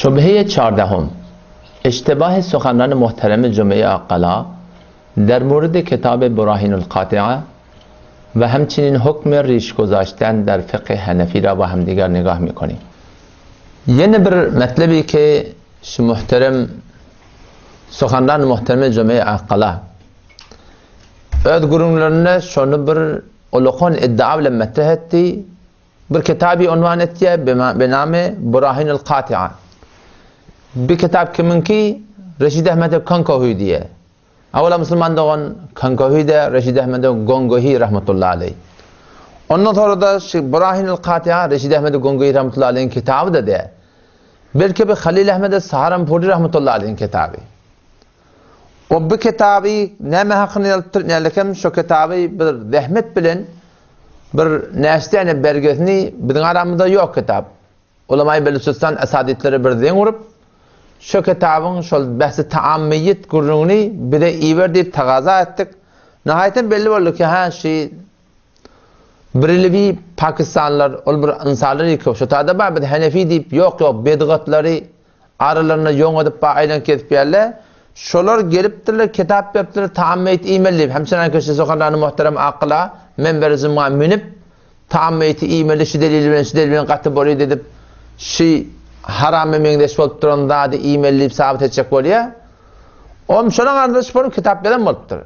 شبهه چهاردهم اشتباه سخنران محترم جمعه آقلا در مورد کتاب براهین القاطعه و همچنین حکم ریش گذاشتن در فقه حنفی را با همدیگر نگاه میکنیم. Ýene bir metlebi ki şu muhterem suhandan muhterem Jüme Akgala öz gürrüňlerinde şony bir ulukan iddia bilen metreh etdi. Bir kitaby unwan etýär be namy Burahinul Katia. Bir kitap kimiňki? Reşid Ahmede Konkohi diýýär. Awala musulman dogan Konkohi-de Reşid Ahmede Gongohi rahmetullahi aleý. Ondan sonra-da şu Burahinul Katia Reşid Ahmede Gongohi rahmetullahi aleýiň kitaby-da däl. Belki bir Halil Ahmede Saharanpuri rahmetullahi aleýiň kitaby. O bu kitaby näme hakynda ýazypdyr, nälekem şo kitaby bir zähmet bilen bir näçdäne bergesini biziň aramyzda ýok kitap. Ulamaýy Belüçistan esaditleri bir zeň urup, şo kitabyň şol bähsi taam meýit gürrüňini bize iber diýip tagaza etdik. Nahaýatam belli boldy ki, hä şi Birilibi pakistanlylar ol bir ynsanlar ýeke şo tada bar biz henefi diýip ýok ýok bedgatlary Aralarynda ýoň edip bar aýlan kesip ýerle. Şolar gelipdirler, kitap beripdirler, taam meýit iýmeli diýip. Hemçenan keşde Sohanrany muhterem akyla menberi jumga münüp, taam meýiti iýmeli, şu delil bilen, şu delil bilen gaty bolýar diýip, şu harama meňzeş bolup duran zady iýmeli diýip sabyt etjek bolýar. Om şonuň arasynda şu bolup kitap beren bolupdyr.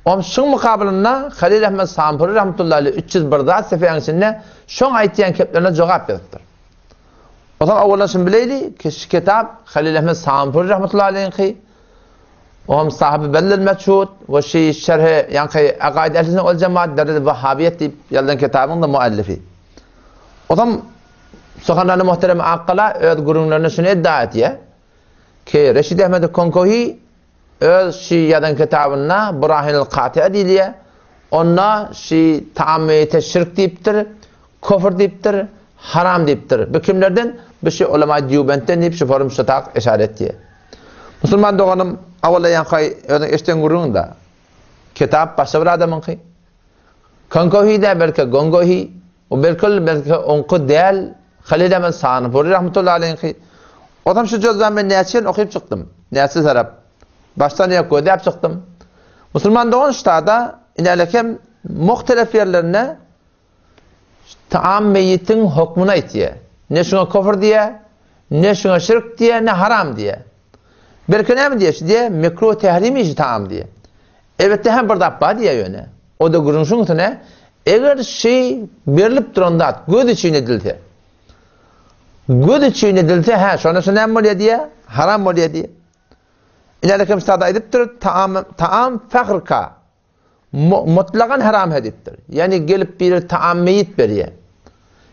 Om şuň mukabylynda Halil Ahmed Sampury rahmetullahi aleyh 301 zat sefäň içinde şoň aýtýan keplerine jogap beripdir. Onsoň owaldan şuny bileýli, ki şu kitap Halil Ahmed Sampuri rahmetullahi aleýhi, o hem sahyby Bellil Mechud we şi şerhi ýaňky Akaid Ehl-i Sünnet wal Jemaat Derril Wahhabiýet diýip ýazylan kitabyň-da muallifi. Onsoň Suhanrany muhterem Akgala öz gürrüňlerinde şuny iddia etýär, ki Reşid Ahmed Konkohi Öz şi ýazan kitabynda Burahinul Katia diýilýär. Onda şi taam meýite şirk diýipdir, kofr diýipdir, haram diýipdir. Bu kimlerden? Bu şi ulema Dýubentden diýip şu forum şu tak işaret etýär. Musulman doganym, awala ýaňky özüň eşden gürrüňiň-de. Kitap başga bir adamyňky. Konkohi däl belki Gongohi, o belki belki oňky däl, Halil Ahmed Sanpuri rahmetullahi aleýhi. Ozam şu jozdan men näçe ýyl okyp çykdym. Näçe tarap. Başdan aýak gözläp çykdym. Musulman dogan ştada inälekem muhtelef ýerlerinde taam meýitiň hokmuny aýtýar. Ne şuňa kofr diýýär, ne şuňa şirk diýýär, ne haram diýýär. Belki näme diýýär? Şu diýýär, mekruh tehrim işi taam diýýär. Elbetde hem bir zat bar diýýär ýöne. O-da gürrüň şuň üstüne, eger şi berlip duran zat göz üçin edilse, göz üçin edilse, hä, şonda şu näme bolýar diýýär? Haram bolýar diýýär. Ileriki sada aýdypdyr, taam taam fahrka mutlagan haram diýipdir. Ýani gelip biri taam meýit berýär.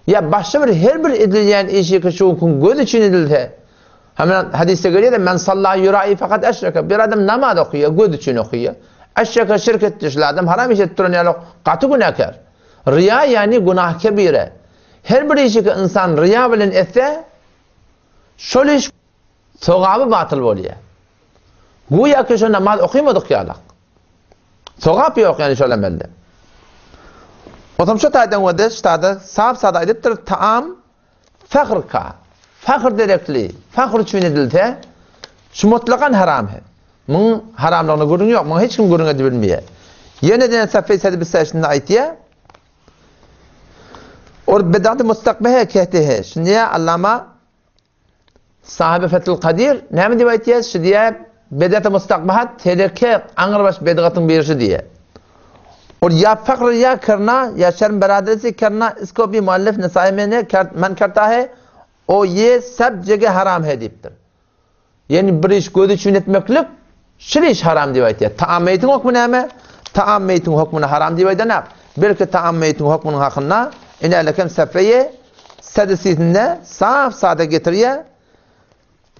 Ýa başga bir her bir edilýän işi ki şu gün göz üçin edilse, hemen hadisde gelýär, men salla yurai fakat eşreke. Bir adam namaz okuýar, göz üçin okuýar. Eşreke şirk etdi, şul adam haram iş etdi duran ýaly gaty günäkär. Riýa ýani günah kebire. Her bir işi ki insan riýa bilen etse, şol iş sogaby batyl bolýar. Güýä ki şo namaz okymadyk ýalak. Sogap ýok ýani şol emelde. Otam şu taýdan wede ştada sap sada aýdypdyr taam fahrka. Fahr derekli, fahr üçin edilse şu mutlakan haram hem. Muň haramlygyna gürrüň ýok. Muň hiç kim gürrüň edip bilmeýär. Ýene de Safi Sedi Bisseşinde aýtýar. Or bedati mustakbehe kehtihe. Şindi Allama Sahyby Fethül Kadir näme diýip aýtýar? Şu diýýär, bedati mustakbahat teleke aňrybaş bedgatyň biri şu diýýär. Ol ýa fakr ýa kerna ýa şerm beraderisi kerna isko bi muallif nesaýy mene men kerta he o ýe sab jege haram he diýipdir. Ýani bir iş göz üçin etmeklik şir iş haram diýip aýtýar. Taam meýtiň hokmy näme? Taam meýtiň hokmuny haram diýip aýdanak. Belki taam meýtiň hokmunyň hakynda inälekem sefeýe Sadisinde saf sada getirýär.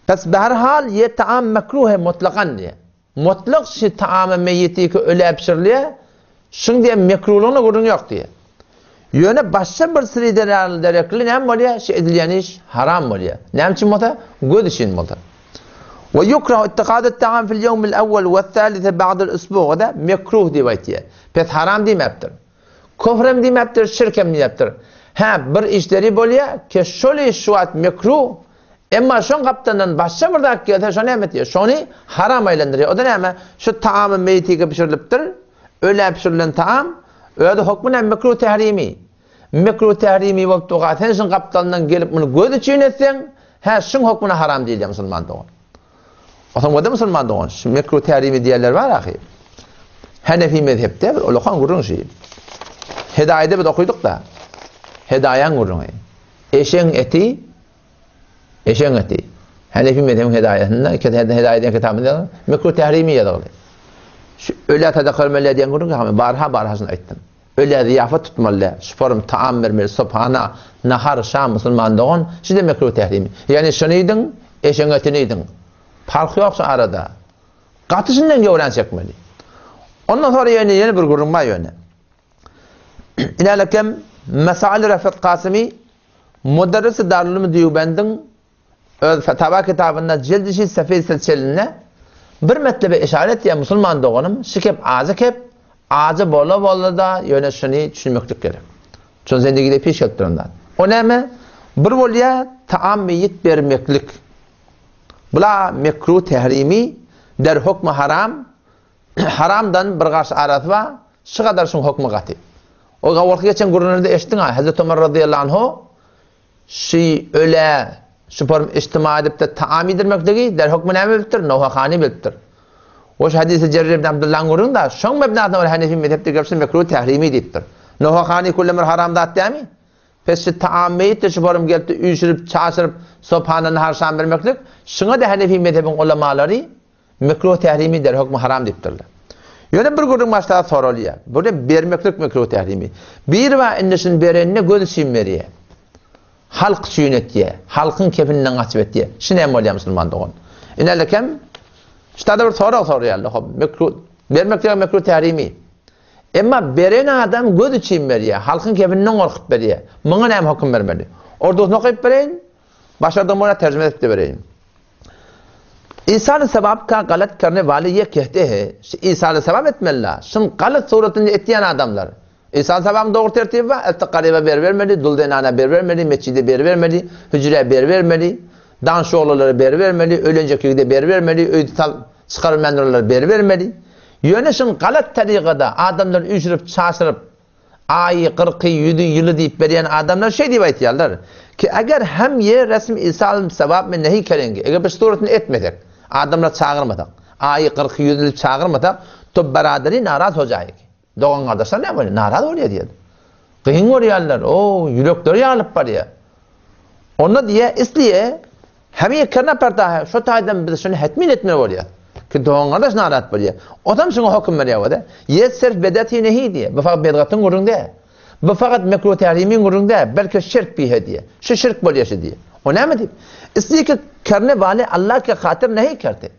Pes berhal ye taam mekruh mutlakan diýär. Mutlak şi taamy meýiti ki öle bişirilýär. Şuň diýen mekruhlygyna gürrüň ýok diýär. Ýöne başga bir siri derekli näme bolýar? Şi edilýän iş haram bolýar. Näme üçin bolsa? Göz üçin bolsa. Ve yukrahu ittikadut taam fil yevmil evvel ve thalithe ba'del usbu'da mekruh diýip aýtýar. Pes haram diýmepdir. Kufr hem diýmepdir, şirk hem diýmepdir. Hä, bir işleri bolýar ki, şol iş şu wagt mekruh. Emma şoň gapdalyndan başga bir zat gelse, şo näme etýär? Şony haram aýlandyrýar. O-da näme? Şu taamy meýtige bişirilipdir. Ölä bişirilen taam, özi hokmy näme? Mekruh tährimi. Mekruh tährimi bolup durka, sen şuň gapdalyndan gelip muny göz üçin etseň, hä, şuň hokmuna haram diýilýär musulman dogan. Otaň boldy musulman dogan, şu mekruh tährimi diýenler bar ahy. Hanefi mezhepde bir ulakan gürrüň şu. Hedaýada biz okydyk-da. Hedaýaň gürrüňi. Eşegiň eti Eşegiň eti. Hanefi mezhebiň hedaýasynda, Hedaýa diýen kitabynda ýazylan, mekruh tährimi ýazylgy. Şu ölä sadaka bermeli diýen gürrüň ýa barha barha şuny aýtdym. Ölä zyýafat tutmaly däl, şuparym taam bermeli, sophana, nahar, şam musulman dogan, şu-da mekruh tährimi. Ýagny şuny iýdiň, eşegiň etini iýdiň. Parh ýok şu arada. Gaty şundan göwrän çekmeli. Ondan sonra ýene ýene bir gürrüň bar ýöne. Inälekem Mesail Refet Kasymy Muderrisi Darülülüm Dýubendiň öz Fetawa kitabynda jildi şi sefil silçelinde bir metlebe işaret etýär, musulman doganym, şi kep ajy kep, ajy bola bola-da ýöne şuny düşünmeklik gerek. Şony zendigide piş gelip duran zat. O näme? Bir bolýar taam meýit bermeklik. Bula mekruh tehrimi der hukmy haram, Haramdan bir garş arasy bar, şu gadar şuň hökmi gaty. O gawalky geçen gürrüňlerde eşitdiň-a, Hezreti Omar razyýallahu anhu şi ölä şu form ijtima edip-de taam iýdirmekligi der hökmi näme bilipdir? Nowhahany bilipdir. O şu hadysy Jerir ibn Abdullahyň gürrüňi-da, şoň mebnasyna görä Hanefi mezhepde gelip şu mekruh tährimi diýipdir. Nowhahany küllem bir haram zat dämi? Pes şu taam meýitde şu form gelip-de üýşürip, çaşyryp, sobhana nahar-şam bermeklik, şuňa-da Hanefi mezhebiň ulamalary Mekruh tährimi der hökmi haram diýipdirler. Ýöne bir gürrüň başda soralýar. Burada bermeklik mekruh tährimi. Bir bar indi şuny berenine göz üçin berýär. Halk üçin etýär. Halkyň kefinden gaçyp etýär. Şu näme bolýar musulman dogan? Inelekem şutada bir sorag soraýarlar. Hop, mekruh bermek diýen mekruh tährimi. Emma beren adam göz üçin berýär. Halkyň kefinden gorkup berýär. Muňa näme höküm bermeli? Ordusyny okaýyp bereýin. Başardygym görä terjime edip-de bereýin. Isal-y sevap ka galat karne wale ye kehte he, şu isal-y sevap etmeli-la, şuny galat suratynda etýän adamlar. Isal-y sevabyň dogry tertibi bar, elti garyba beribermeli, dul zenana beribermeli, mesjide beribermeli, hüjrä beribermeli, danş oglanlara beribermeli, öýlenjek ýigide beribermeli, öýde sal çykarylmaýan duranlara beribermeli. Ýöne şuny galat tarygada adamlary üýşürip, çaşyryp, Aýy, kyrky, ýüzi, ýyly diýip berýän adamlar şeý diýip aýtýarlar, ki eger hem ýe resm isal sewap men nehi kerengi, eger biz suratyny etmesek, adamlary çagyrmasak, aýy, kyrky, ýüzi diýip çagyrmasak, to beraderi naraz hojaýyk. Dogan-gardaşlar näme bolýar? Naraz bolýar diýýär. Kyn görýärler, o, ýürekleri ýarylyp barýar. Onda diýýär, isliýe, Hemiye kerna perda he, şo taýdan biz şuny hetmin etmeli bolýas. Ki dogan-gardaş narahat bolýar. Otam şuňa höküm berýär o-da. Ýe sirf bedeti nehi diýýär. Bu fakat bedgatyň gürrüň däl. Bu fakat mekruh tährimiň gürrüň däl, belki şirk bihe diýýär. Şu şirk bolýar şu diýýär. O näme diýip? Isliýe ki kerne wale Allah ke hatyr nehi kerte.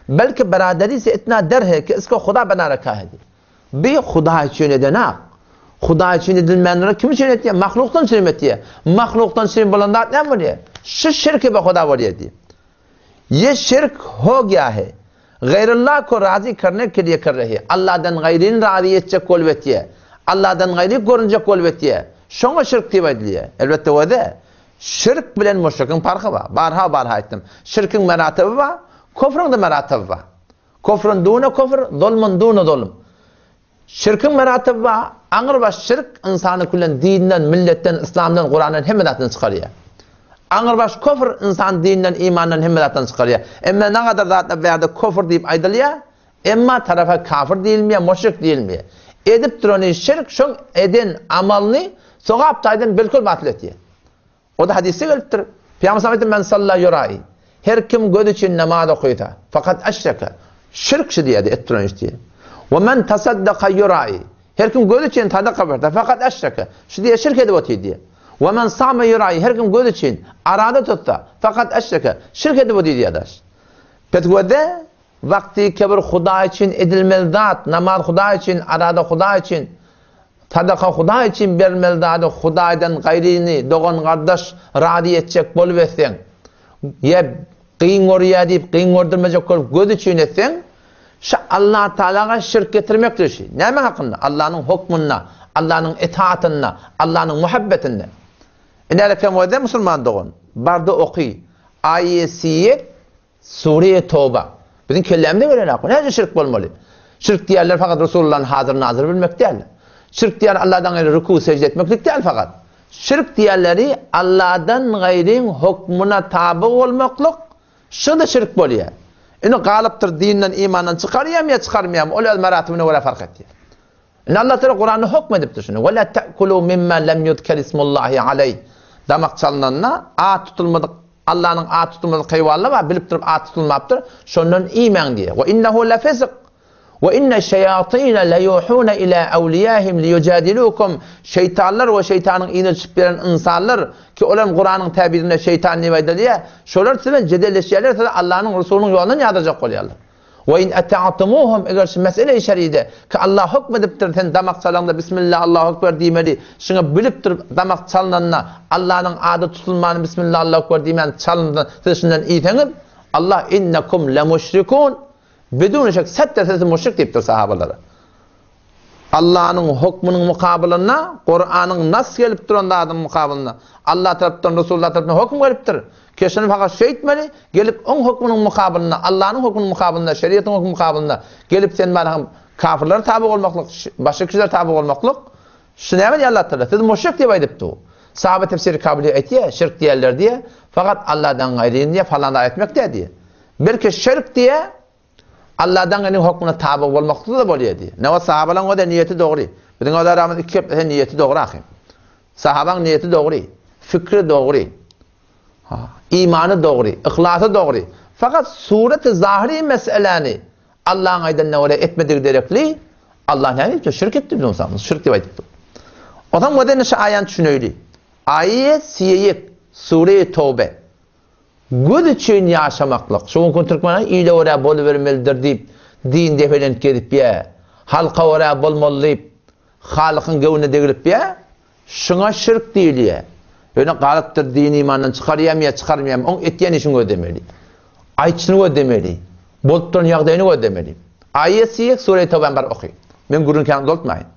Belki beraderi se itna der he ki isko huda bana raka he diýýär. Bi Hudaý üçin edenak. Hudaý üçin edilmänleri kim üçin etýär? Mahlukdan üçin etýär. Mahlukdan üçin bolan zat näme bolýar? Şu şirki be Huda bolýar diýip. Ye şirk ho gya he. Gaýrullah ko razy karne ke liye kar rahi. Allahdan gaýryny razy etjek bolup etýär. Allahdan gaýry görünjek bolup etýär. Şoňa şirk diýip aýdylýar. Elbetde özi şirk bilen müşrikiň parhy bar. Barha barha aýtdym. Şirkiň meratebi bar, kufruň da meratebi bar. Kufrun dune kufr, zulmun dune zulm. Şirkiň meratebi bar, aňrybaş şirk ynsany küllen dinden, milletden, yslamdan, Kurandan hemme zatdan çykarýar. Aňrybaş kufr ynsany dinden, imandan hemme zatdan çykarýar. Emma nagadar zatlar bärde kufr diýip aýdylýar, emma tarapa kafir diýilmeýär, müşrik diýilmeýär. Edip durany şirk, şoň eden amalyny sogap taýdan bilkul batyl etýär. O-da hadysda gelipdir. Pygamber sallallahu aýtdy, Men salla ýurai. Her kim göz üçin namaz okysa, fakat eşreke. Şirk şu diýýär, et duran iş diýýär. We men tasaddaka ýurai. Her kim göz üçin sadaka berse, fakat eşreke. Şu diýýär, şirk edip otyr diýýär. We men same ýurai. Her kim göz üçin arada tutsa, fakat eşreke. Şirk edip otyr diýýär daş. Pes gözde wagty kebir Hudaý üçin edilmeli zat, namaz Hudaý üçin, arada Hudaý üçin, Sadaka Hudaý üçin berilmeli zady Hudaýdan gaýryny dogan-gardaş razy etjek bolup etseň, ýa kyn görýär diýip kyn gördürmejek bolup göz üçin etseň, şu Allatagalaga şirk getirmekdir şu. Näme hakynda? Allanyň hukmunda, Allanyň itaatynda, Allanyň muhabbetinde. Ine kem wede musulman dogan, barda oky. Aýe siýek, Sure Toba. Biziň kellämize gelenok. Bu näce şirk bolmaly? Şirk diýerler fakat Resulullah'ın hazır nazır bilmek däl. Şirk diýer Allah'dan gaýry ruku secde etmeklik däl fakat. Şirk diýerleri Allah'dan gaýryň hukmuna taby bolmaklyk, şo-da şirk bolýar. Indi galypdyr dinden imandan çykarýarmy ýa çykarmaýarmy ol öz meratybyna görä fark etýär. Indi Allah Teala Kuranda hukm edipdir şuny. Ve la ta'kulu mimma lem yuzker ismullahi aleyh. Damak çalynanda at tutulmadyk Allanyň at tutulmadyk haýwanlar bar, bilip durup at tutulmapdyr. Şondan iýmäň diýýär. Ve innehu lefisq. Ve inne şeyatine leyuhuna ila awliyahim liyujadilukum. Şeýtanlar we şeýtanyň yzyna düşüp gelen ynsanlar ki olam Kuranyň täbirinde şeýtan diýip aýdylýar. Şolar siz bilen jedelleşýärler, sizi Allanyň Resulynyň ýolundan ýadyrjak bolýarlar. Ve in ata'tumuhum eger şu mesele-i şeride ki Allah hökm edipdir sen damak çalaňda Bismillah Allahu ekber diýmeli şuňa bilip durup damak çalynanda Allanyň ady tutulmany Bismillah Allahu ekber diýmän çalynsa siz şundan iýseňiz Allah innekum lemuşrikun bidun şek setde siz muşrik diýipdir sahabalara. Allanyň hukmunyň mukabylynda, Kuranyň nas gelip duran zadynyň mukabylynda, Allah tarapdan, Resulullah tarapdan hukm gelipdir. Keşini fakat şeýtmeli, gelip oň hukmunyň mukabylynda, Allanyň hukmunyň mukabylynda, şeriatyň hukmunyň mukabylynda gelip sen bana hem kafirlere tabi bolmaklyk, başga kişilere tabi bolmaklyk, şu näme diýýär Allah Taala? Siz muşrik diýip aýdypdy. Sahabe tefsiri Kabili aýtýar, şirk diýerler diýýär, fakat Allahdan gaýryny diýýär, falan zat etmek däl diýýär. Belki şirk diýýär, Allahdan gelen hokmuna taby bolmakda-da bolýar diýýär. Näme sahabalaryň o-da niýeti dogry. Biziň öz aramyzda iki geplese niýeti dogry ahym. Sahabaň niýeti dogry, fikri dogry. Ha, imany dogry, yhlasy dogry. Fakat sureti zahiri meseläni Allahyň aýdanyna görä etmedigi derekli Allah näme diýipdir? Şirk etdi biziň sahamyz. Şirk diýip aýdypdyr. Onsoň wezeni şu aýany düşüneýli. Aýe siýek, sure Tawbe. Göz üçin ýaşamaklyk. Şu günki türkmen ile görä bolubermelidir diýip, din depelenip gezipýä. Halka görä bolmaly diýip, Halykyň göwnüne degilipýä. Şuňa şirk diýilýä. Ýöne galypdyr din-imandan çykarýamy ýa çykarmaýamy, oň etýän işini gözlemeli. Aýtşyny gözlemeli. Bolup duran ýagdaýyny gözlemeli. Aýat siýek Sure-i Tawbany baryp oky. Men gürrüňi kän uzaltmaýyn.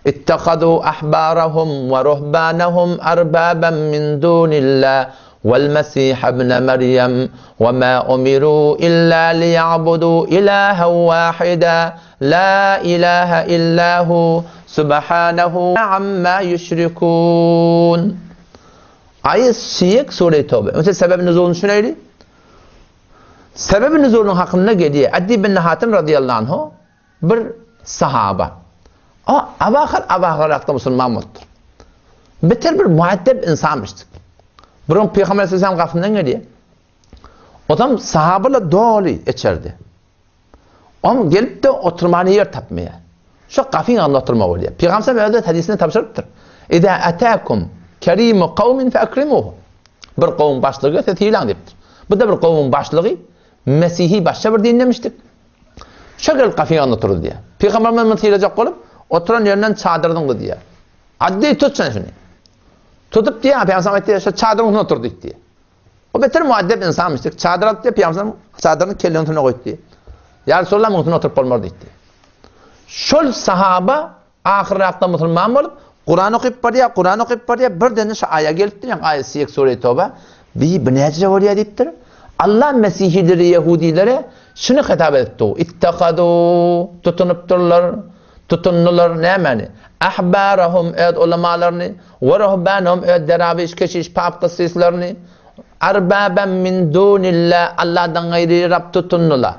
Ittehazû ahbârahum we ruhbânahum arbâben min dûnillâh wel-Mesîhe ibne Meryem we mâ umirû illâ liýa'budû ilâhen wâhidâ lâ ilâhe illâ hu subhânehu ammâ ýüşrikûn. Aýat siýek Sure-i Tawbe. Önce sebeb nüzulunu düşüneýli. Sebeb nüzulunyň hakynda gelýär. Addi bin Hatim radiyallahu anhu Bir sahaba. O awahyr awahyrakda musulman bolupdyr. Beter bir muaddeb insanmyşdyk. Bir gün Pygamber aleyhisselam gapysyndan gelýär. Odam sahabalar doly içerdi. Om gelip-de oturmana ýer tapmaýar. Şo gapyň agzynda oturmaly bolýar. Pygamber aleyhisselam öz hadysynda tabşyrypdyr. Ida atakum kerimu kawmin fe akrimuhu. Bir kowum başlygy gelse sylaň diýipdir. Bu da bir kowumyň başlygy Mesihi başga bir din demişdik. Şo gelip gapyň ýanynda oturdy diýýär. Pygamberimiz muny sylajak bolup, oturan ýerinden çadyr zyňdy diýýär. Addy tut sen şuny. Tutup diýýär, Pygamberimiz aýtdy, şo çadyryň üstünde otur diýdi. O beter muaddep ynsanmyş diýip, çadyr alyp diýip, Pygamberimiz çadyryny kelleň üstüne goýdy diýýär. Ýa Resulallah munuň üstünde oturyp bolmaz diýdi. Şol sahaba Ahyrrakda musulman bolup, Kuran okyp barýar, Kuran okyp barýar, birden şu aýa gelipdir, ýaňky aýa siýek sure Toba, Bi, bu näjire bolýar diýipdir. Allah mesihilere, ýehudilere şuny hitap edipdi, Ittehadu, tutunypdyrlar, tutundylar, nämäni? Ahbarahum, öz ulamalaryny, we ruhbanahum, öz derawiş, keşiş, pap, kyssyslaryny, arbaban min dunillah, Allahdan gaýry Rab tutundylar.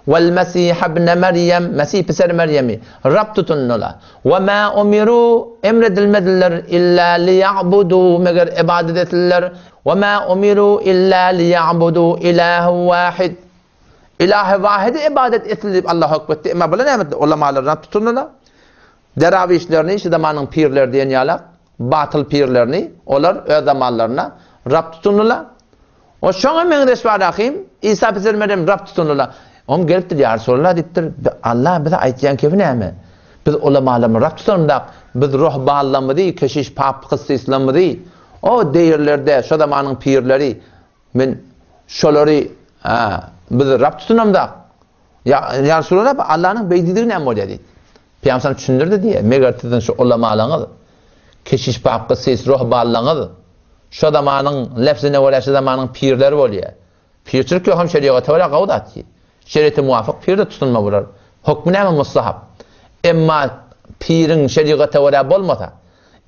Wal-Mesihe ibne Merýem, Mesih piseri Merýemi, Rab tutundylar. We ma umiru, emredilmediler, illa liýa'budu, meger ybadat etsinler. We ma umiru illa liýa'budu ilahen wahid. Ilahi wahide ybadat etsin diýip Allah hökm etdi. Emma bular näme etdi? Ulamalar Rab tutundylar. Derawişlerini, şu zamanyň pirleri diýen ýalak, batyl pirlerini olar öz zamanlarynda Rab tutundylar. O şoňa meňzeş bar ahym, Isa piseri Merýem Rab tutundylar. Om gelipdir, ýa Resulallah diýipdir, Allah bize aýtýan kefi näme? Biz ulamalarymyzy Rab tutanymdak, biz ruhbanlarymyzy, keşiş, pap, kysyslarymyzy, o deýirlerde şo zamanyň pirleri, men şolary, ha, biz Rab tutunamdak. Ýa, ýa Resulallah, Allanyň beýdidigi näme bolýar diýdi. Pygamber düşündirdi diýýär, meger siziň şu ulamalaryňyz, keşiş, pap, kysys, ruhbanlaryňyz. Şo zamanyň lefzine görä şo zamanyň pirleri bolýar. Pirçilik ýok hem şerigata görä gowy zat ki. Şerite muwafyk pirde tutunma bolar. Hökmi näme mustahap. Emma piriň şerigata görä bolmasa,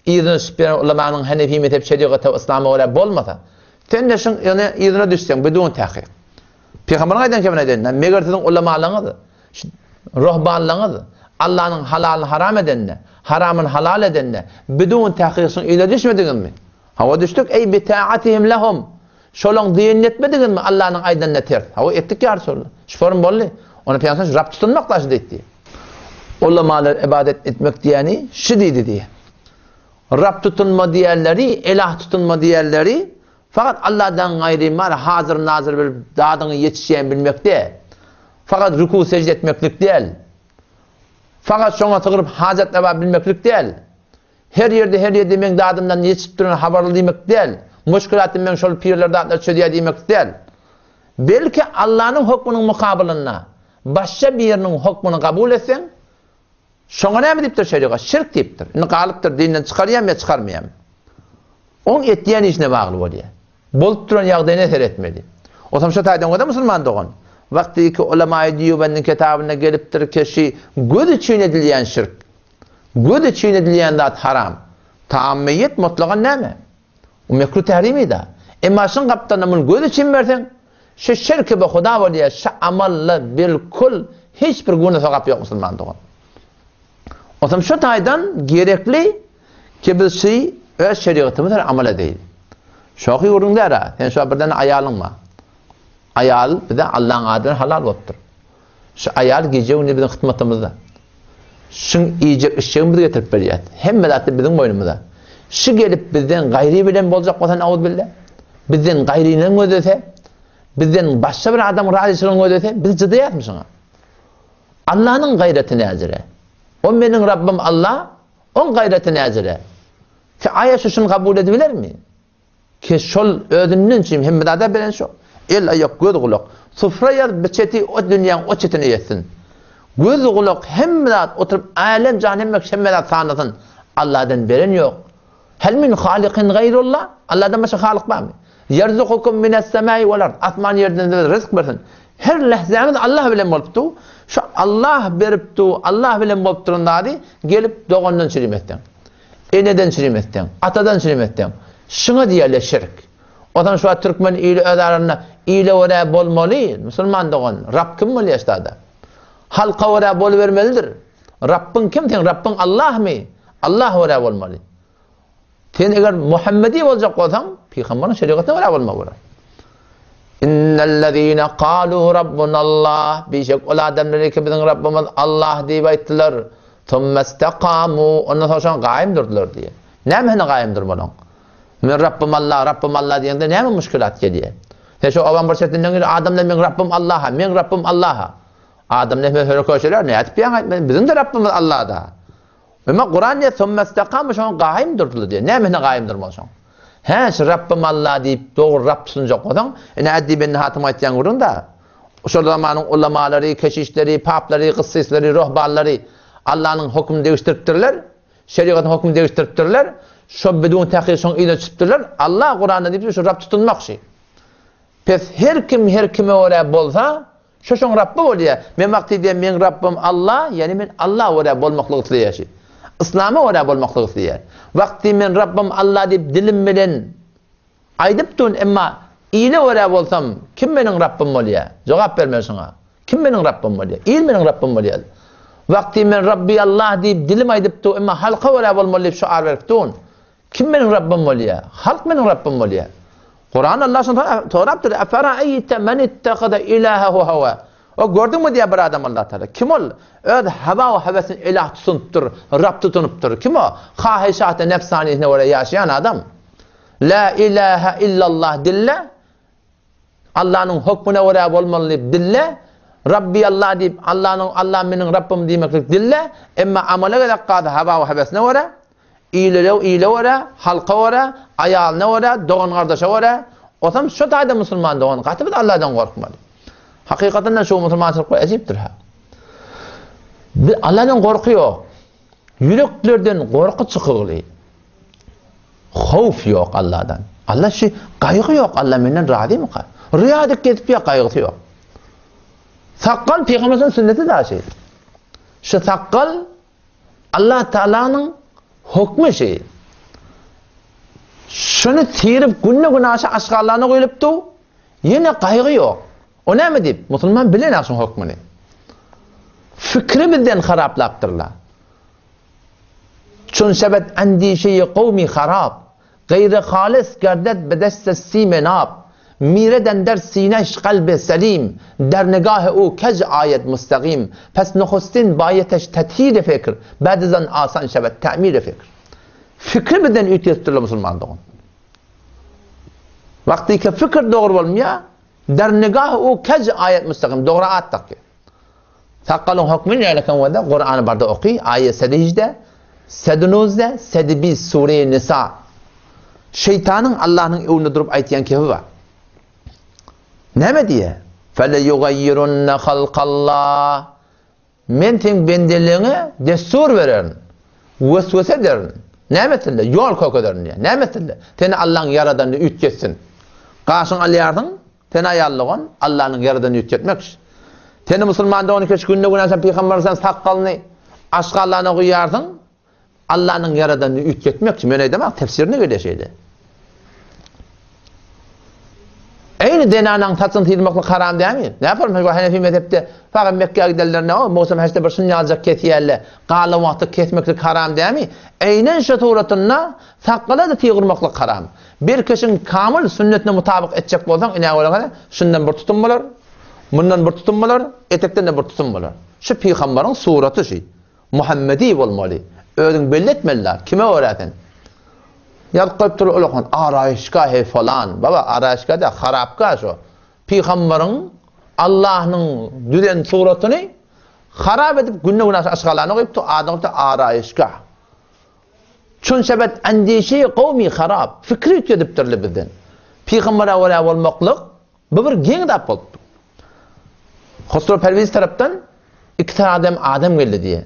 yzyna düşüp ýören ulamanyň hanefi mezhep şerigata we yslama görä bolmasa, sen-de şuň yzyna düşseň bidun tahkyk. Pygamberiň aýdan kebini aýdaýyn-da, meger siziň ulamalaryňyz, ruhbanlaryňyz Allanyň halalyny haram edende, haramyny halal edende, bidun tahkyk şuň yzyna düşmediňizmi? Hawa düşdük, eý bitaatihim lehum. Şolaň diýenini etmediňizmi Allanyň aýdanyna ters? Hawa etdik ýa Resulallah. Şu form boldy. Onda Pygamberimiz Rab tutunmak daşy diýdi. Ulamalar ibadet etmek diýeni şu diýdi diýýär. Rab tutunma diýenleri, elah tutunma diýenleri fakat Allahdan gaýry mar hazyr nazyr bilip dadyňy ýetişýän bilmek däl. Fakat ruku sejde etmeklik däl. Fakat şoňa sygyryp hajat bar bilmeklik däl. Her ýerde her ýerde meň dadymdan ýetişip duran habarly diýmek däl. Muşkilaty meň şol pirler zatlar çözýär diýmek däl. Belki Allanyň hökmüniň mukabylynda başga biriniň hökmüni kabul etseň, şoňa näme diýipdir şerigat? Şirk diýipdir. Indi galypdyr dinden çykarýarmy ýa çykarmaýarmy? Oň etýän işine bagly bolýar. Bolup duran ýagdaýyna seretmeli. Otam şo taýdan görä musulman dogan, wagtyky ulamaýy Dýubendiň kitabynda gelipdir keşi göz üçin edilýän şirk. Göz üçin edilýän zat haram. Taam meýit mutlagan näme? O mekruh tährimi-da. Emma şuň gapdalynda muny göz üçin berseň, şu şirki be huda bolýar, şu amalla bilkul hiç bir günä sogap ýok musulman dogan. Onsoň şu taýdan gerekli ki biz şu öz şerigatymyz bilen amal edeýin. Şohy gürrüň däl-ä. Sen şu birden aýalyň bar. Aýal bize Allaň ady bilen halal bolupdyr. Şu aýal gije-gündiz biziň hyzmatymyzda. Şuň iýjek-içjegini biz getirip berýäs. Hemme zatda biziň boýnumyzda. Şu gelip bizden gaýry bilen boljak bolsa nauzubilla, bizden gaýryny gözlese, bizden başga bir adamyň razyçylygyny gözlese, biz jydaýasmy şuňa? Allanyň gaýraty näzire? O meniň Rabbym Alla, oň gaýraty näzire? Ki aýa şu şuny kabul edibilermi? Ki şol özünden çim hemme zada beren şo. El aýak göz gulak. Sufra ýaz bir çeti o dünýäň o çetine ýetsin. Göz gulak hemme zat oturyp älem jahan hemme hemme zat sanasyn. Alladan beren ýok. Hel min halikin gaýrullah? Alladan başga halyk barmy? Ýerzukukum mines semai wal ard. Asman ýerden size ryzk bersin. Her lähzämiz Allah bilen bolup dur. Şu Allah berip dur, Allah bilen bolup duran zady gelip dogandan çirim etseň. Eneden çirim etseň, atadan çirim etseň, şuňa diýerler şirk. Onsoň şu wagt türkmen ili öz arasynda ile görä bolmaly, musulman dogan, Rab kim bolýar ştada? Halka görä bolubermelidir. Rabbyň kim seň? Rabbyň Allahmy? Allah görä bolmaly. Sen eger Muhammedi boljak bolsaň, pygamberiň şerigatyna görä bolmaly bolar. Innellezine kalu rabbunallah bişek ol adamlar ki biziň Rabbymyz Allah diýip aýtdylar. Summestakamu ondan soň şoňa gaýym durdular diýýär. Nämesine gaýym durmalyň? Men Rabbym Allah, Rabbym Allah diýende näme muşkilat gelýär? Sen şu obaň bir çetinden gel, adamlar meň Rabbym Allaha, meň Rabbym Allaha. Adam näme höre köşeler, nädip ýaňy aýtmadyň? Biziň-de Rabbymyz Allah-da. Emma Kuran diýýär, Summestakamu şoňa gaýym durdular diýýär. Nämesine gaýym durmaly şoň? Hä, şu Rabbym Allah diýip dogry Rab tutunjak bolsaň, ine Addi bin Hatim aýtýan gürrüň-dä. Şol zamanyň ulamalary, keşişleri, paplary, gyssysleri, ruhbanlary Allanyň hökmüni degişdiripdirler, şerigatyň hökmüni degişdiripdirler. Şo bidun tahkyk şoň yzyna düşüpdirler. Allah Kuranda diýipdir, şu Rab tutunmak şi. Pes her kim her kime görä bolsa, şo şoň Rabby bolýar. Men wagty diýen meň Rabbym Allah, ýagny men Allaha görä bolmaklygy isleýär şi. Yslama görä bolmaklygy isleýär. Wagty men Rabbym Allah diýip dilim bilen Aýdyp dun, emma ile görä bolsam, kim meniň Rabbym bolýar? Jogap bermeli şuňa. Kim meniň Rabbym bolýar? Il meniň Rabbym bolýar. Wagty men Rabbi Allah diýip dilim aýdyp dur, emma halka görä bolmaly diýip şuar berip dun. Kim meniň Rabbym bolýar? Halk meniň Rabbym bolýar. Kuran Allah şony sorapdyr. Eferaeyte men ittehada ilahehu hawa. O gördüňmi diýýär bir adam Allah Taala. Kim ol? Öz hawa we hewesini ilah tutunypdyr, Rab tutunypdyr. Kim o? Hahyşaty nefsanysyna görä ýaşaýan adam. La ilahe illallah dille, Allanyň hökmüne görä bolmaly diýip dille, Rabbi Allah diýip, Allanyň Allah meniň Rabbym diýmeklik dille, emma amala gezek galsa hawa we hewesine görä, ile ile görä, halka görä, aýalyna görä, dogan-gardaşa görä, osam şo taýda musulman dogan gaty biz Alladan gorkmaly. Hakykatynda şu musulmançylyk bir ejipdir ha. Bir Alladan gorky ýok. Ýüreklerden gorky çykygly. Howf ýok Alladan. Allah şu gaýgy ýok, Allah menden razymyka? Rüýa edip gezip ýa gaýgysy ýok. Sakgal pygamberimiziň sünneti daşy. Şu sakgal Allah Taalanyň hukmy şi. Şuny tirip günde günaşa aşgarlaryna guýlupdy, ýene gaýgy ýok. O näme diýip, musulman bilen şuň hukmyny. Fikri bizden haraplapdyrlar. Çün şebet endişeýi kowmi harap, Gaýry halys gerdet bedeste sime nap, Mired ender sineş kalbe selim, Der nigahe u kej aýet mustagim, Pes nuhustin baýeteş tethiri fikr, Bad zan asan şebet ta'miri fikr. Fikri bizden üýtgetipdirler musulman dogan. Wagtyky fikir dogry bolmaýar, Der nigahe u kej aýet mustagim, dogry at dakýar. Sakgalyň hökmi nälekan bolsa Kurany barda oky, aýe sedi hijde, sedi nuzde, sedi bis sure Nisa. Şeýtanyň Allahnyň öňünde durup aýtýan kefi bar. Näme diýýär? Fele yugayyirunna halkallah. Men seň bendeligiňe dessur bererin. Weswese ederin. Näme etsinler? Ýol kökederin diýýär. Näme etsinler? Seni Allahyň ýaradanyny üýtgetsin. Gaşyňy alýarsyň, Sen aýallygon Allanyň ýaradanyny üýtgetmek. Seni musulman dogany keç günde günä sen pygamber sen sakgalyny aşga Allana guýarsyň. Allanyň ýaradanyny üýtgetmek. Men aýdamok tefsirine gelýär şeýle. Eýni zenanaň saçyny syrmaklyk haram dämi? Näme bolmasa bu Hanefi mezhepde fakat Mekgä gidenler o mowsum haçda bir şun ýaljak kesýärler. Galan wagtda kesmeklik haram dämi? Eýnen şu suratynda sakgala-da tyg urmaklyk haram. Bir kişiň kamyl sünnetine mutabyk etjek bolsaň, ine görüňiz, şundan bir tutum bolar, mundan bir tutum bolar, etekden-de bir tutum bolar. Şu pygambaryň suraty şu. Muhammedi bolmaly. Özüň belli etmeli-dä, kime görä sen? Ýazyp goýupdyr ulakan, araýyşga he falan. Baba, araýyşga däl, harapga şo. Pygambaryň Allahnyň düzen suratyny harap edip günde-günaşa aşgalana goýupdyr, adyny goýupdyr araýyşga. Çün sebet endişeýi kowmy harap, fikri üýtgedipdirler bizden. Pygambere görä bolmaklyk bu bir geň zat bolupdyr. Hosrow Perwiz tarapdan iki sany adam adam geldi diýe.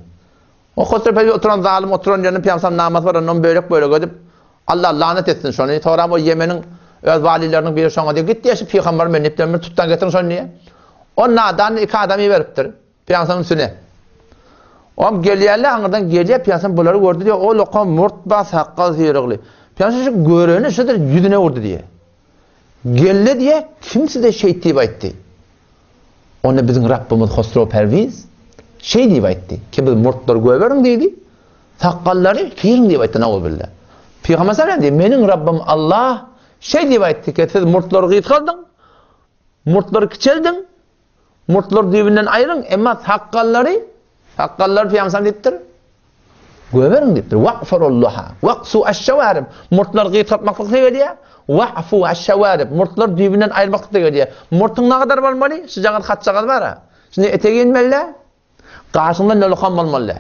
O Hosrow Perwiz oturan zalym oturan ýerinde Pygamber namaz bar, ondan bölek-bölek edip Allah lanet etsin şony. Soňra o Ýemeniň öz walileriniň biri şoňa diýip git diýe şu pygamber men diýip bir tutdan getirin şony diýe. O nadan iki adam iberipdir. Pygamberyň üstüne. Oňam gelýärler, aňyrdan gelýär, Pygamber bulary gördi diýýär, ol okan murt bar, sakgal syrygly. Pygamber şu göreni şudur ýüzüne urdy diýýär. Geldi diýýär, kim size şeýt diýip aýtdy? Onda biziň Rabbymyz Hosrow Perwiz şeý diýip aýtdy, ki biz murtlary göberiň diýdi, sakgallary syryň diýip aýtdy, nauzubilla. Pygamber sallam diýdi, meniň Rabbym Allah şeý diýip aýtdy ki, siz murtlary gysgaldyň, murtlary kiçeldiň, Murtlary düýbünden aýryň, emma sakgallary, sakgallary Pygamberimiz diýipdir, göberiň diýipdir. Wa'furulluha, waqsu aş-şawarib. Murtlary gysgaltmaklyk gelýär. Wa'fu aş-şawarib. Murtlary düýbünden aýyrmaklyk gelýär. Murtuň nägadar bolmaly? Şujagaz hatjagaz bar-a. Şunda etegi inmeli-dä. Gaşyňda nolukam bolmaly-dä.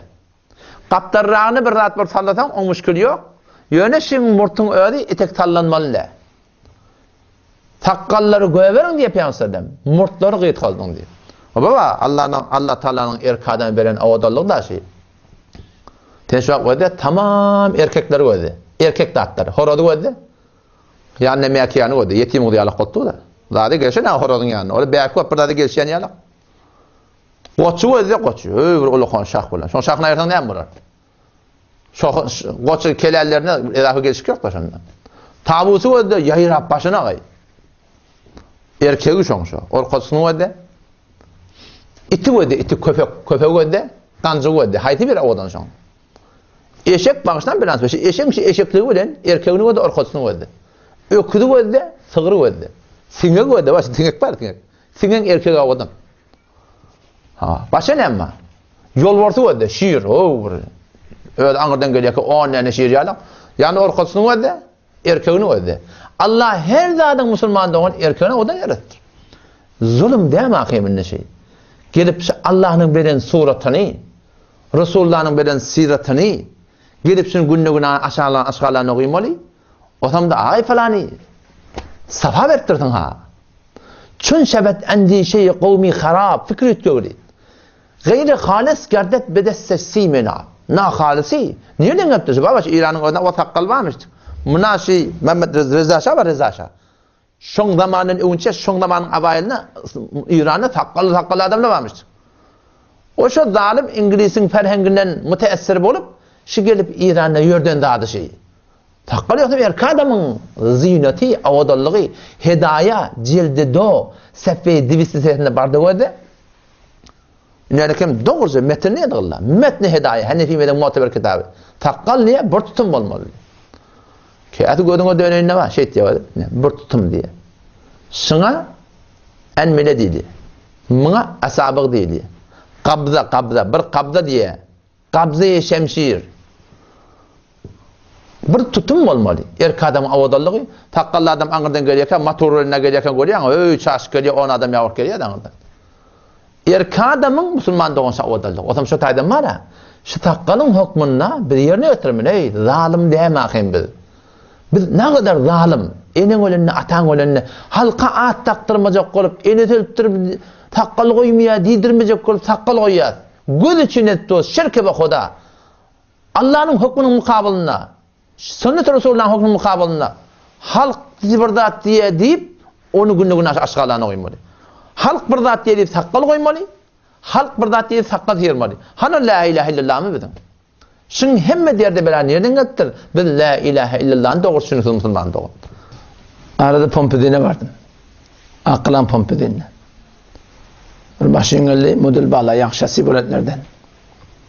Gapdalragyna bir zat bolup sallasaň, oň müşkili ýok. Ýöne şiň murtuň özi etek sallanmaly-dä. Sakgallary göberiň diýip pygamberem, murtlary gysgaldyň diýip. Baba, Allanyň, Allah Taalanyň erkek adama beren owadanlygy da şi. Sen şu wagt gözle, tamam erkekleri gözle. Erkek zatlary. Horazy gözle. Ýanyna mäkiýany gözle. Ýetim gyz ýalak bolupdy-da. Zady gelşen ha horazyň ýanyna. Ol bäki bolup bir zady gelişýän ýalak. Goçy gözle, goçy. Öý bir ulakan şah bilen. Şoň şahyny aýyrsaň näme bolar? Şo goçy kelällerine edafa gelişik ýok da şonda. Tawusy gözle ýaýrap başyna gaý. Erkegi şoň şo. Orkasyny gözle. Iti gözle, iti köpek, köpek gözle, ganjygy gözle. Haýsy biri owadan şoň? Eşek bagyşlan bilen şu eşegiň şu eşekligi bilen erkegini gözle, orkasyny gözle. Öküzi gözle, sygry gözle. Siňegi gözle, baş siňek bar siňek. Siňegiň erkegi owadan. Ha, başga näme bar? Ýolbarsy gözle, şir, o bir. Öz aňyrdan gelýärkä on däne şir ýaly. Ýany orkasyny gözle, erkegini gözle. Allah her zadyň musulman dogan erkegini odan ýaratdy. Zulum dämi ahymynda şey. Gelip şu Allah'nyň beren suratyny, Resulullah'nyň beren syratyny gelip şunu günde gün aşalan aşgalan ogymaly. Osamda aý falany safa beripdirsiň ha. Çün şebet endişeýi kowmy harap fikri üýtgewli. Gaýry halys gerdet bedesse simena. Na halysy nireden gelipdir şu baba şu Eýranyň özünde o sakgal barmyş. Muna şi Mehmet Reza Şa bar Reza Şa. Şoň zamandan öňçe şoň zamanyň awaýylynda Iranda sakgally sakgally adamlar barmyş. O şo zalym iňlisiň ferhenginden müteessir bolup, şi gelip Iranda ýörden zady şi. Sakgal ýogsa erkek adamyň zynaty, owadanlygy, Hedaýa, jildi do, sefeýi diwisti sesinde bardy gözde. Ünärikem dogruja metin näde gylla? Metni Hedaýa, Hanefi mezhebiň muteber kitaby. Sakgal niýe bir tutum bolmaly? Käsi gözüňe döneýinde bar, şeýt diýýär, bir tutum diýýär. Şuňa enmile diýdi. Muňa asabyg diýdi. Gabza, gabza, bir gabza diýýär. Gabza-i şemşir. Bir tutum bolmaly. Erkek adamyň owadanlygy, sakgally adam aňyrdan gelýärkä, motor bilen gelýärkä görýäň, öý, çaşyp gelýär, on adam ýagyp gelýär aňyrdan. Erkek adamyň musulman dogança owadanlygy. Otam şo taýdan bar-a. Şu sakgalyň hökmünde biz ýerine ýetirmeli, eý, zalym dämi ahym biz. Biz nagadar zalym. Eneň ölende, ataň ölende halka at dakdyrmajak bolup, enesi ölüpdir, sakgal goýmaýar diýdirmejek bolup sakgal goýýas. Göz üçin edip durus, şirke be Huda. Allanyň hökmüniň mukabylynda, sünnet Resulullahyň hökmüniň mukabylynda halk bir zat diýýär diýip, ony günde-günaşa aşgalana goýmaly. Halk bir zat diýýär diýip sakgal goýmaly, halk bir zat diýýär diýip sakgal syrmaly. Hany la ilahe illallahmy biziň? Şuň hemme derde bela nirden gelipdir? Biz la ilahe illallahny dogry düşünipsiz musulman dogan. Arada pompedine bardym. Akylan pompedine. Bir maşyn geldi, model bala, ýaňky şassi boletlerden.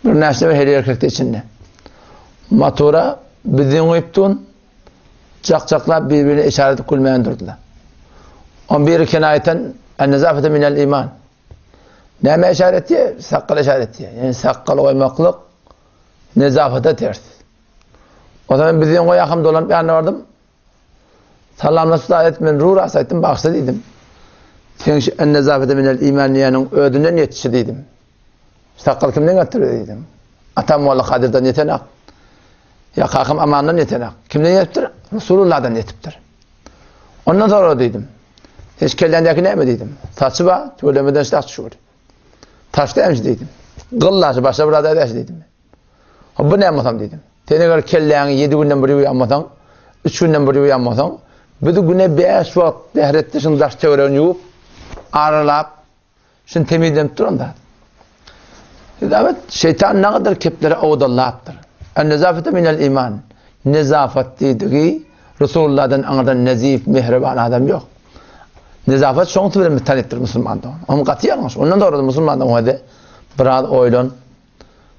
Bir näçe bir heli erkekdi içinde. Motora bizden goýup dun, çak-çaklap bir-birine işaret edip gülmän durdular. On biri kenaýatan, en-nezafete minel iman. Näme işaret etdi? Sakgal işaret etdi. Ýani sakgal goýmaklyk nezafete ters. O zaman bizden goýakam dolanyp ýanyna bardym. Salamlaşyp zat et, men ruras aýtdym, bagşla diýdim. Seň şu en-nezafete minel iman diýeniň özünden ýetişi diýdim. Sakgal kimden gelipdir diýdim. Atam Molla Kadyrdan ýetenak. Ýa kakam Amandan ýetenak. Kimden ýetipdir? Resulullahdan ýetipdir. Ondan sonra diýdim. Hiç kellendäki näme diýdim. Saçy bar, tüwelemeden şah düşüpdir. Taş dämiş diýdim. Gyllaşy başa bir aday däş diýdim. Bu näme bolsam diýdim. Sen eger kelläňi 7 günden bir ýuwýanmasaň, 3 günden bir ýuwýanmasaň, biz güne 5 wagt zähretde şuň daş töweregini ýuwup, aralap, şuny temizlenip duran zat. Nezafet şeýtan nagadyr kepleri owdallapdyr. En-nezafete minel iman. Nezafat diýdigi Resulullahdan aňyrdan nezif, mehriban adam ýok. Nezafat şoň bilen tanypdyr musulman dogan. Onuň gaty ýalňyş. Ondan dogry musulman dogan biraz oýlan.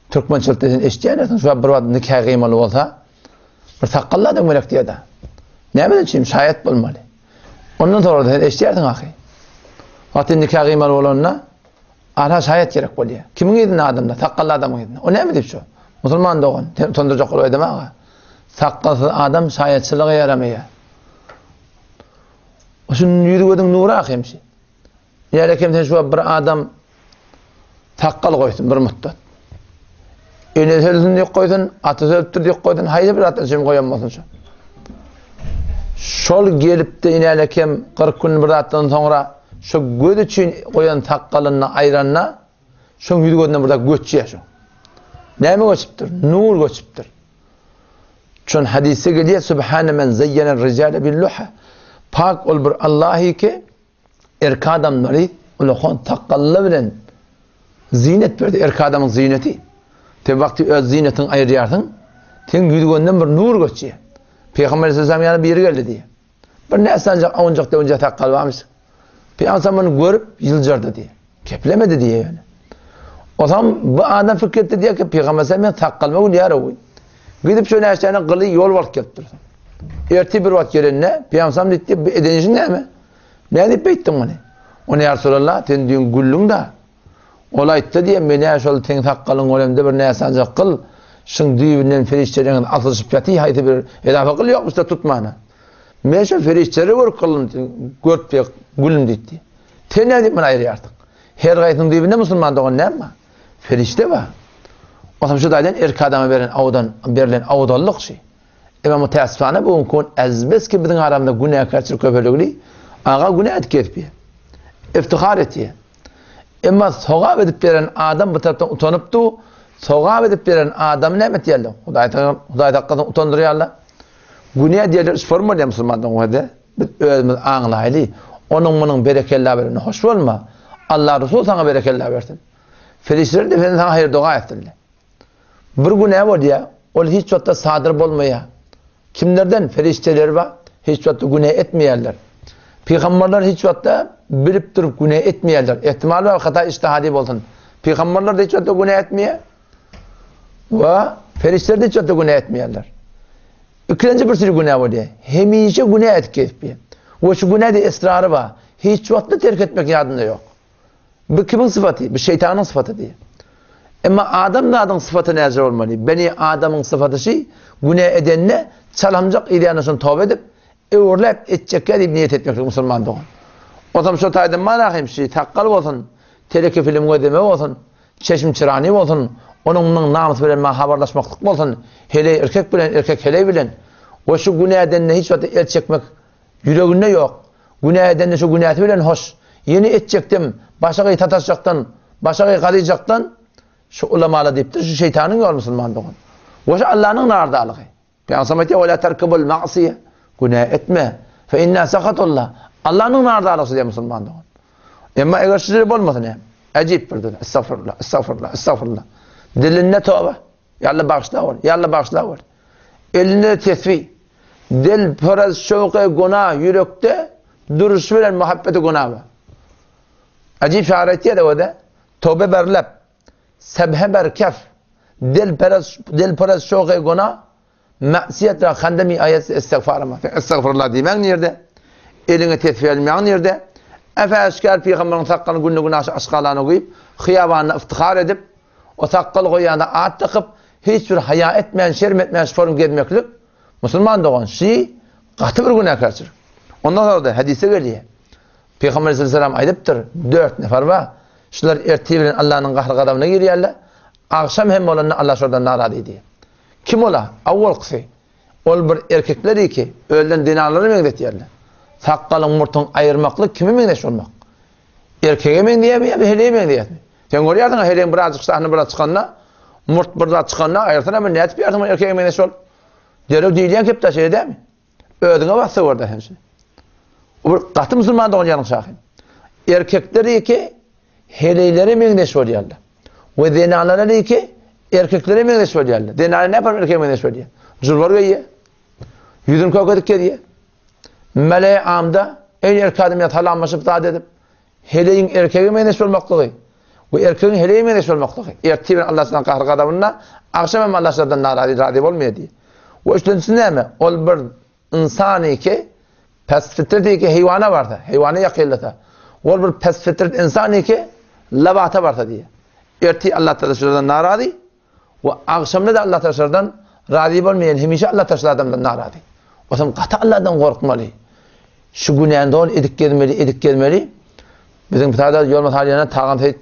Türkmençilikde sen eşitýändirsiň, şu bir wagt nika gyýmaly bolsa, bir sakgally adam gerek diýýär-de. Näme üçin? Şaýat bolmaly. Ondan soňra sen eşitýärsiň ahy. Wagty nika gyýmaly bolanda, ara şaýat gerek bolýar. Kimiň yzynda adamda? Sakgally adamyň yzynda. O näme diýip şu? Musulman dogan, sen utandyrjak bolup aýdama aga. Sakgalsyz adam şaýatçylyga ýaramaýar. O şunuň ýüzi gözüň nury ahy hemşi. Ýa kem sen şu bir adam sakgal goýsun bir mutdat. Enesi ölsün diýip goýsun, atasy ölüpdir diýip goýsun, haýsy bir zatdan üçin goýan bolsun şu. Şol gelipdi inäle kem 40 gün bir zatdan soňra şu göz üçin goýan sakgalyny aýranda şoň ýüz gözünden bir zat göçýär şu. Näme göçüpdir? Nur göçüpdir. Şon hadisde gelýär, Subhane men zeyyene rijale bil luha. Pak ol bir Allahy ki Erkek adamlary ulakan sakgally bilen zinet berdi. Erkek adamyň zineti. Sen wagty öz zinetiňi aýyrýarsyň, seň ýüzüňden bir nur göçýär. Pygamber aleyhisselam ýanyna biri geldi diýýär. Bir näsanjak awunjak döwünjek sakgal barmyş. Pygamber muny görüp ýyljardy diýýär. Keplemedi diýýär ýöne. O zaman bu adam pikir etdi diýýär ki, Pygamber men sakgalyma gülýär o. Gidip şo näşäni gyly ýol bolup gelipdir. Ertir bir wagt gelende Pygamber diýdi, bu eden işiň näme? Nädip beýtdiň muny? Ony ýa Resulallah, sen düýn güldüň-de. Ol aýtdy diýen, men-ä şol seň sakgalyň göremde bir näsanjak gyl, şyň düýbünden perişdeleriňiz asylyşyp ýatyr, haýsy bir edafa gyl ýokmuş-da tutmana. Men şol perişdeleri görüp gyldym, görüp diýip, güldüm diýdi. Sen nädip muny aýyrýarsyň? Her gaýsynyň düýbünde musulman dogan näme bar? Perişde bar. Otam şu taýdan erkek adama beren awdan, berlen awdallyk şi. Emma müteessifane bu günki gün azbeski biziň aramyzda günäkärçilik köpeligini aga günä edip gezipýär. Iftihar etýär. Emma sogap edip beren adam bu tarapdan utanypdy, sogap edip beren adamy näme etýärler? Hudaý Hudaý saklasyn utandyrýarlar. Günä diýerler üç forma bolýar musulmanlaryň özi. Biz özümiz aňlaýly. Onuň munuň berekella berende hoş bolma. Allah Resul saňa berekella bersin. Perişdeler de saňa haýyr doga etsinler. Bir günä bolýar, ol hiç wagtda sadyr bolmaýar. Kimlerden? Perişdeler bar, hiç wagtda günä etmeýärler. Pygamberler hiç wagtda bilip durup günä etmeýärler. Ehtimal bar hata ijtihadi bolsun. Pygamberler de hiç wagtda günä etmeýär. We perişdeler de hiç wagtda günä etmeýärler. Ikilenji bir sürü günä bolýar. Hemişe günä edip gezip. We şu günä de esrary bar. Hiç wagtda terk etmek ýadynda ýok. Bu kimiň sypaty? Bu şeýtanyň sypaty diýýär. Emma adam zadyň sypaty näce bolmaly? Beni adamyň sypaty şi, günä edende çalamjak edýände şony toba edip, öwürläp etjekkä diýip niýet etmeklik musulman dogan. Otam şo taýdan mana hem şi sakgal bolsun, teleke film gözleme bolsun, çeşm çyrany bolsun, onuň munuň namysy bilen maňa habarlaşmaklyk bolsun, heleý erkek bilen, erkek heleý bilen. We şu günäden hiç wagtda el çekmek Ýüreginde ýok. Günä edende şu günäsi bilen hoş. Ýene etjekdim, başagaý sataşjakdan, başagaý gazyjakdan şu ulamalar diýipdir, şu şeýtanyň ýoly musulman dogan. We şu Allanyň nardalygy. Pygamberimiz aýtýar, "Ve la terkebul ma'siye." Günä etme. Fe inna sahatullah. Allanyň nardalygy şu diýýär musulman dogan. Emma eger şu şeýle bolmasa näme? Äjip bir dil. Estagfirullah, estagfirullah, estagfirullah. Dilinde toba. Ýa Alla bagyşla ol. Ýa Alla bagyşla ol. Elinde tesbih. Dil pöraz şowky guna ýürekde duruşy bilen muhabbeti guna bar. Ajip şahyr aýtýar o-da, Tobe ber leb, sebhe ber kef, dil peraz dil pöraz şowky guna, ma'siýet ra hande mi aýat istigfar ma. Estagfirullah diýmäň nirde? Eliňe tesbih almaň nirde? Äf-äşgär pygamberiň sakgalyny günde-günaşa aşgalana guýup, hyýabanda iftihar edip, O sakgal goýýanda at dakyp, hiç bir haýa etmän, şerm etmän şu form gezmeklik, musulman dogan, şi gaty bir günäkärçilik. Ondan soňra-da hadysda gelýär. Pygamber aleyhisselam aýdypdyr, dört nefar bar, şular ertir bilen Allanyň gahar-gazabyna girýärler, agşam hem bolanda Allah şolardan narazy diýýär. Kim ola? Awwalkysy, ol bir erkekler iki, özlerini zenanlara meňzetýärler. Sakgalyň, murtuň aýyrmaklyk kime meňzeş bolmak? Erkege meňzeýärmi ýa heleýe meňzeýärmi? Sen görýärsiň, heleýiň birazjyk şahny biraz çykanda, murt bir zat çykanda aýyrsana, men nädip ýarsyň men erkege meňzeş bolup? Derrew diýilýän kepde şeýle dälmi? Özüňe bassa görde sen şuny. O bir gaty musulman dogan ýalyň şahyn. Erkekler iki heleýlere meňzeş bolýarlar. We zenanlar iki erkeklere meňzeş bolýarlar. Zenanlar näme erkege meňzeş bolýar? Julbar geýýär. Ýüzüni kökedip gezýär. Meleý amda eý erkek adam ýa salamlaşyp zat edip, heleýiň erkege meňzeş bolmaklygy we erkegiň heleýe meňzeş bolmaklygy. Ertir bilen Allah şundan gahar gazabynda, agşam hem Allah şundan narazy, razy bolmaýar diýýär. We üçünjisi näme? Ol bir ynsany ki, pes fitret ki heýwana barsa, heýwana ýakynlasa, ol bir pes fitret ynsany ki, labata barsa diýýär. Ertir Allah taala şundan narazy, We agşamda-da Allah taşlardan razy bolmaýan, hemişe Allah taşlar adamdan narazy. Otam gaty Allahdan gorkmaly. Şu günäni doly edip gezmeli, edip gezmeli. Biziň sada ýol masalýana Tagan Seýit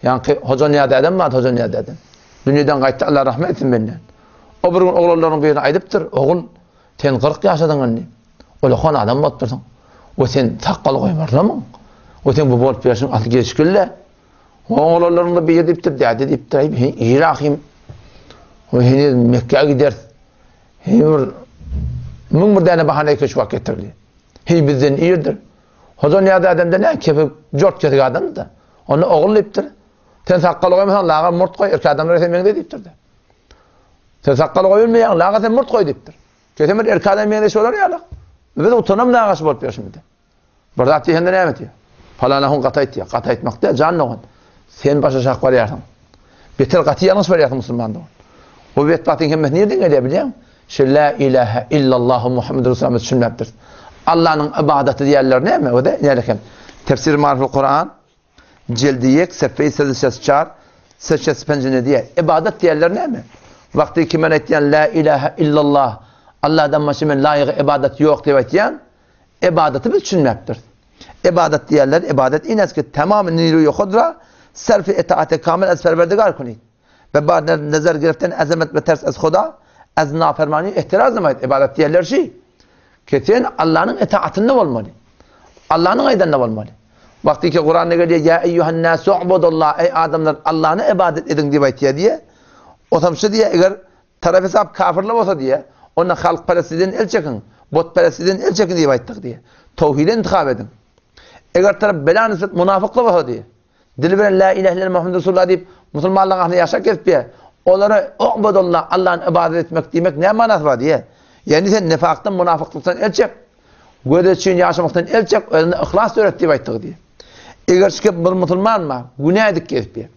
ýaňky Hoja Nyýaz dädem bar, Hoja Nyýaz dädem. Dünýeden gaýtdy, Allah rahmet etsin menden. O bir gün oglanlaryň birine aýdypdyr, Ogul, sen 40 ýaşadyň indi. Ulakan adam bolupdyrsyň. We sen sakgal goýmarlamyň? We sen bu bolup ýörşüň asly gelşikli-le. Oglanlaryň-da biri diýipdir, däde diýipdir, aý, ir ahym. O heniz Mekgä gideris. Heniz bir 1001 däne bahana keşip wagt getirildi. Heniz bizden irdir. Hoja Nyýaz dädemde näme kefi jort kesik adamdy-da. Onda ogul diýipdir. Sen sakgal goýmasaň, laga murt goý, erkek adamlara sen meňze diýipdir-de. Sen sakgal goýulmaýaň, laga sen murt goý diýipdir. Sen bir erkek adam meňzeş bolar ýaly. Biz utanam nagaş bolup ýörşümizde. Bir zat diýende näme diýýär? Palana hun gaty aýtýar. Gaty aýtmak däl, jan dogan. Sen başa şah barýarsyň. Beter gaty ýalňyş barýarsyň musulman dogan. Bu betbagtyň hemmesi nirden gelýär bilýäňmi? Şu la ilaha illallah Muhammedur Resulullah düşünmäpdir. Allanyň ybadaty diýýärler näme? O da näle eken? Tefsir Marful Kuran Jeldi ýek sefeý sezi şes çar ses şes penji ne diýýär? Ybadat diýýärler näme? Wagty ki men aýtýan la ilaha illallah Allahdan başga men laýygy ybadat ýok diýip aýtýan, Ybadaty biz düşünmäpdiris. Ybadat diýerler, ybadat ineski tamamy niruýy hudra serfi itaate kamil ez Perwerdigar kunid. Be bar nezer giriften azamet we ters ez Huda, ez nafermani ihtiraz namaýt. Ybadat diýerler şi, ki sen Allanyň itaatynda bolmaly. Allanyň aýdanynda bolmaly. Wagty ki Kuranda gelýär, ýa eýýuhan nasu ubudullah, eý adamlar Allany ybadat ediň diýip aýtýar diýýär. Otam şu diýýär, eger Tarap hesap kafirler bolsa diýýär. Onda halkperestlikden el çekiň, butperestlikden el çekiň diýip aýtdyk diýýär. Towhide intihap ediň. Eger tarap bela nisbet munafyklyk bolsa diýýär. Dili bilen Lä ilähe illallah Muhammedur Resulullah diýip, musulmanlaryň arasynda ýaşap gezip diýýär. Olara U'budullah, Allahny ybadat etmek diýmek näme manasy bar diýýär. Ýagny sen nifakdan, munafyklykdan el çek. Göz üçin ýaşamakdan el çek, özüňde yhlas döret diýip aýtdyk diýýär. Eger şu bir musulman bar, günä edip gezip diýýär.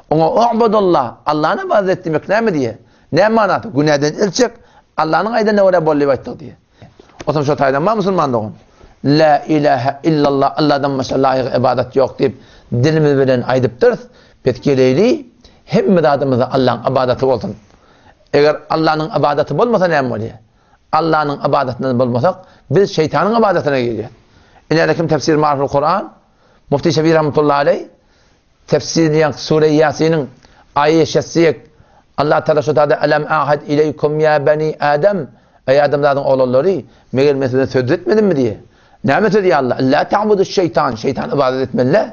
Oňa U'budullah, Allahny ybadat et diýmek näme diýýär? Näme manasy? Günäden el çek, Allanyň aýdanyna görä bol diýip aýtdyk diýýär. Otam şo taýdan bar musulman dogan. La ilahe illallah, Allahdan başga laýyk ybadat ýok diýip dilimiz bilen aýdypdyrys. Biz geleýli, hemme zadymyzda Allaň ybadaty bolsun. Eger Allanyň ybadaty bolmasa näme bolýar? Allanyň ybadatyndan bolmasak, biz şeýtanyň ybadatyna girýäs. Ine kim tefsir Mariful Kuran, Mufti Şebi rahmetullahi aleý Tefsir diýen Sure Ýasiniň aýy şesiyek Allah Taala şu taýda Elem ahad ileýkum ýa beni Adem Eý adamzadyň oglanlary meger men size söz etmedimmi diýe. Näme sözi ýa Allah? La ta'budu şeýtan, şeýtan ybadat etmeli.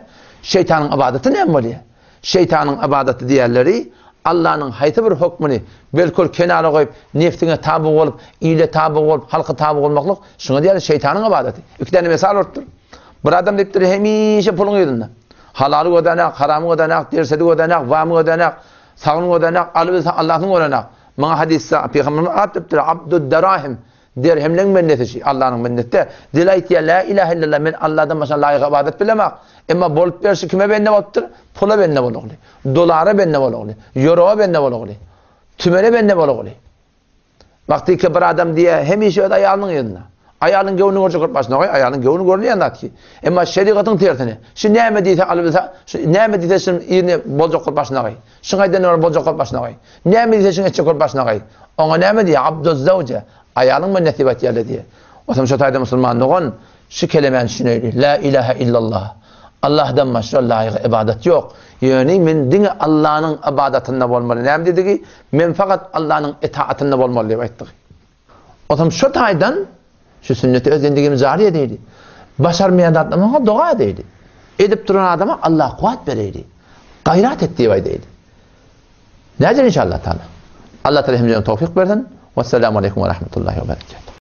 Şeýtanyň ybadaty näme bolýar? Şeýtanyň ybadaty diýerleri Allanyň haýsy bir hökmüni belkul kenara goýup, nefsiňe taby bolup, ile taby bolup, halka taby bolmaklyk, şuňa diýerler şeýtanyň ybadaty. Iki däne mesal bolupdyr. Bir adam diýipdir, hemişe puluň yzynda. Halaly gözenek, haramy gözenek, dersedi gözenek, wamy gözenek, sagyny gözenek, alybilse Allasyny görenek. Maňa hadysda Pygamberimiz at diýipdir, Abdud derahim, derhemleň bendesi şi, Allanyň bendesi. Dil aýtýar, la ilahe illallah, men Alladan başga laýyk ybadat bilemok. Emma bolup berşi kime bende bolupdyr? Pula bende bolugly, dolara bende bolugly, ýoroga bende bolugly, tümene bende bolugly. Wagtyky bir adam diýýär, hemişe öz aýalynyň ýanynda. Aýalyň göwnüni görjek bolup başyna goý, aýalyň göwni görünýän zat ki. Emma şerigatyň tersine, şu näme diýse alybilse, şu näme diýse şuň ýerine boljak bolup başyna goý. Şuň aýdanyna görä boljak bolup başyna goý. Näme diýse şuň etjek bolup başyna goý. Oňa näme diýýär? Abduz zawje. Aýalyň men nesip etýärler diýýär. Otam şo taýda musulman dogan şu kelemäni düşüneýli. La ilaha illallah. Allahdan başga laýyk ybadat ýok. Ýöne men diňe Allanyň ybadatynda bolmaly. Näme diýdigi? Men fakat Allanyň itaatynda bolmaly diýip aýtdyk. Otam şo taýdan şu sünneti öz zendigimiz jary edeýli. Başarmaýan zatlaryna doga edeýli. Edip duran adama Allah kuwwat bereýli. Gaýrat et diýip aýdaýly. Näce inşallah taala. Allah taala hemmämize towfik bersin. Wesselamu aleýkum we rahmetullahi we berekatuh.